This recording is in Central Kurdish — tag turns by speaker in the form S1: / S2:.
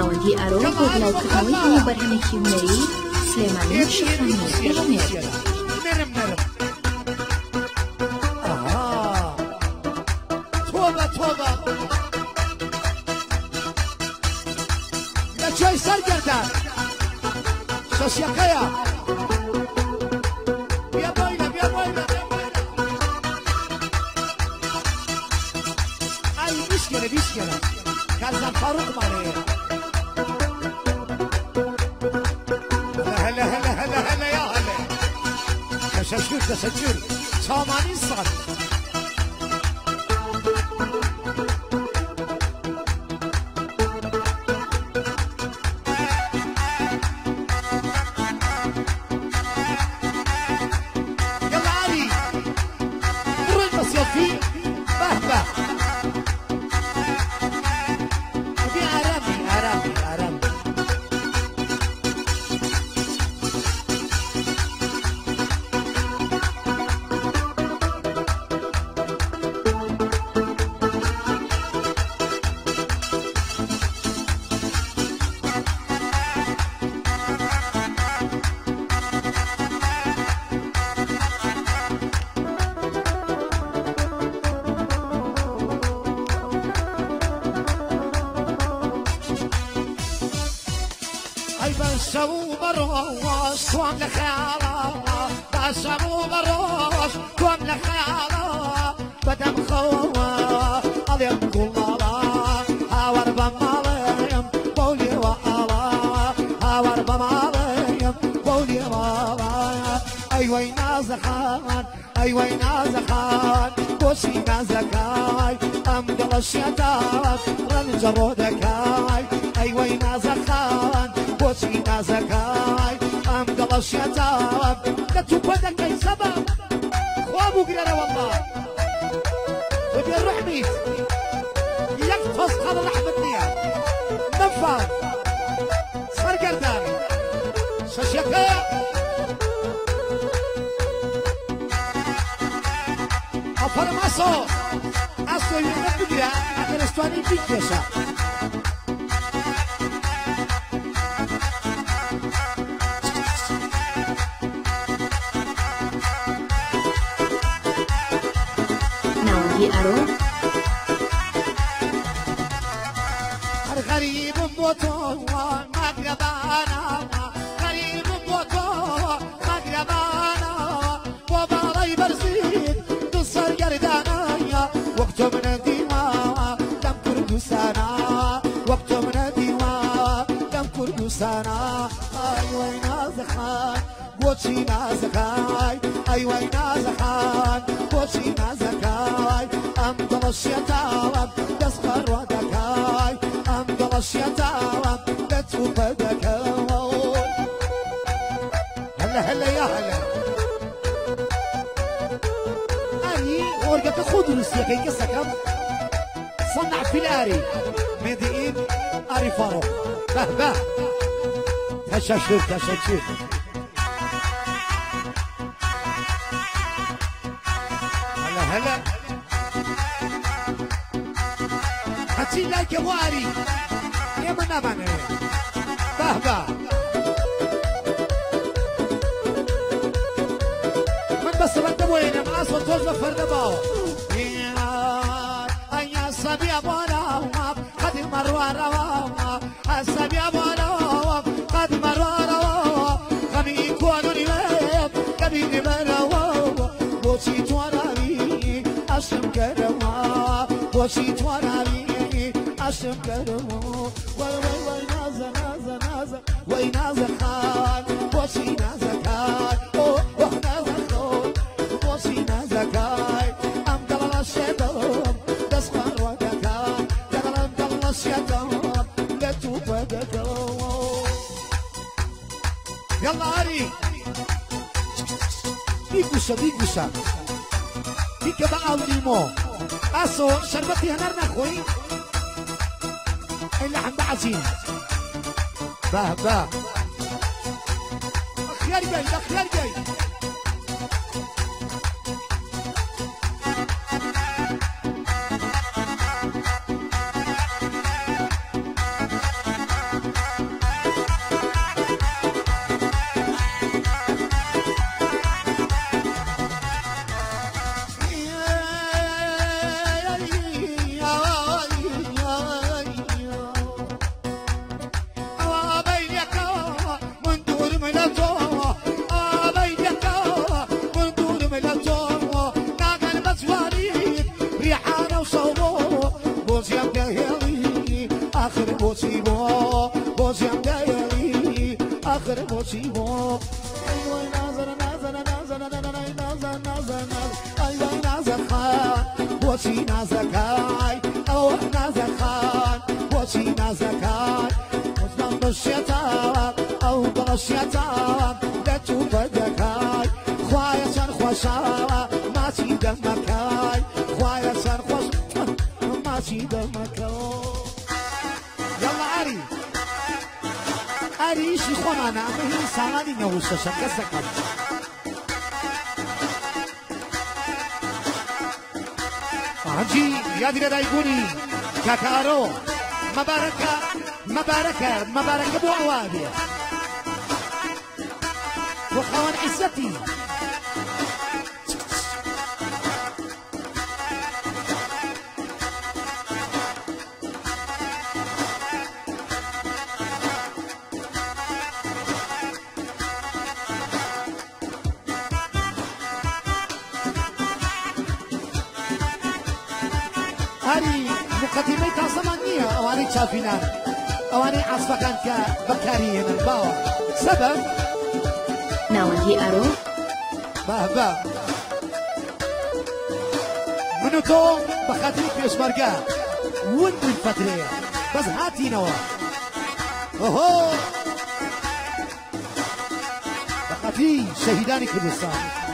S1: ناوەندی ئارۆ بۆ بڵاوکردنەوەی هەموو بەرهەمێکی هونەری سلێمانی و شەخانی پێشمێر.
S2: نەرم نەرم ئەها تۆبە تۆبە لە کوێی سەرگەردان شەشیەکەیە بیا بۆینە بیا بۆینە بیا بۆینە ئای بیشکێنە بیشکێنە کارزان فاروقمان هەیە هلا هلا هلا هلا يا هلا تشكر تشكر شاماني صار يلا علي مر المصيفي بهبه ابي ارامي ارامي ارامي ئەی بەشەو بەڕۆژ تۆم لە خەیاڵا بەشەو بەڕۆژ تۆم لە خەیاڵا بەدەم خەوە ئەڵێم گوڵاڵا هاوار بە ماڵێم بەو لێوە ئاڵا هاوار بە ماڵێم بەو لێوە ئاڵا ئەی وەی نازەخان ئەی وەی نازەخان بۆچی نازەکای ئەم دڵە شێتان ڕەنجە ڕۆ دەکای ئەی وەی نازەخان بۆچی نازەکای ئەم دڵە شێتان لە توپە دەکەی سەبەب خوا بووگرەرە وەڵڵا بەبێ ڕەحمیت یەک تۆزقەڵ ڕەحمت نییە نەفام سەرگەردان شەشەکەیە ئەفەرم ئەسۆ ئەسۆ وێنە بگرە ئەگەر ئەشتوانی بیکێشە
S1: ناوەندی ئارۆ
S2: هەر غەریبم بۆ تۆ مەگرەبانە غەریبم بۆ تۆ مەگرەبانە بۆ باڵای بەرزیت دڵ سەرگەردانایە وەک تۆ منە دیوە لەم کوردستانە وەک تۆ منە دیوە لەم کوردستانە ئای وەی نازەخان بۆچی نازەکای ئەی وەی نازەخان بۆچی نازەکای ئەم دڵە شێتاوەم دەست خەڕوا دەکای ئەم دڵە شێتاوەم لە توپە دەکەوە هەلە هەلە یا هەلە ئەری ئۆرگەکە خۆ دروستیەکەی کەسەکەم صنع في الآري مدين آري فاروق به به تشكر تشكر هلا هلا هاتي لايك يا ابو آري يا من نبانه به به من بس بنده وينم اصلا توز بفرده باو يا صبي ابو قد مروى روا الصبي ابو قد مروى روا غمي كونني قبيل مروا بوشي تواني اشم كروا بوشي تواني اشم كروا وي وي وي نازا نازا نازا وي نازا خان بوشي نازا كان أوه نازا خان بوشي نازا كاي ام دلال الشيطان دسخر وكاكاي دلال دلال الشيطان لا توبدك يلا هاري بیگوشە بیگوشە بیکە بە ئاو لیمۆ ئاسۆ شەربەتی هەنار ناخۆی ئەی لەحم بە عەجین بە بە خیار گەی لە خیار گەی ئاخر بۆچی بۆ بۆچیان دایەڵی ئاخر بۆچی بۆ ئەی وای نازە نازە نازە نازە نازە ئەی وای نازە خان بۆچی نازەکای ئەوە نازە خان بۆچی نازەکای وتمان بەشێتان ئەو دڵەشێتان دەتوو بەردەکای خوایە چەند خۆشە ماچی دەمەکای خوایە چەند خۆش ماچی دەمەکەوە یاڵا ئاری ئاری ئیشی خۆمانە ئەمە هی ساڵانی 96 کەسەکەم ئاهەنگی یادی لەدایکبوونی کاکە ئارۆ مەبارەکە مەبارەکە مەبارەکە بۆ ئەوە بێ بۆ خاوەن عیزەتی هەری مقدمەی تازەمان نییە ئەوانەی چاپینان ئەوانەی عەسفەکان کە بەکاری هێنن باوە سەبەب
S1: ناوەندی ئارۆ
S2: بابا من و تۆ بە خاتری پێشمەرگە ون بووین فەترەیە بەس هاتینەوە ئۆهۆ بە خاتری شەهیدانی کوردستان.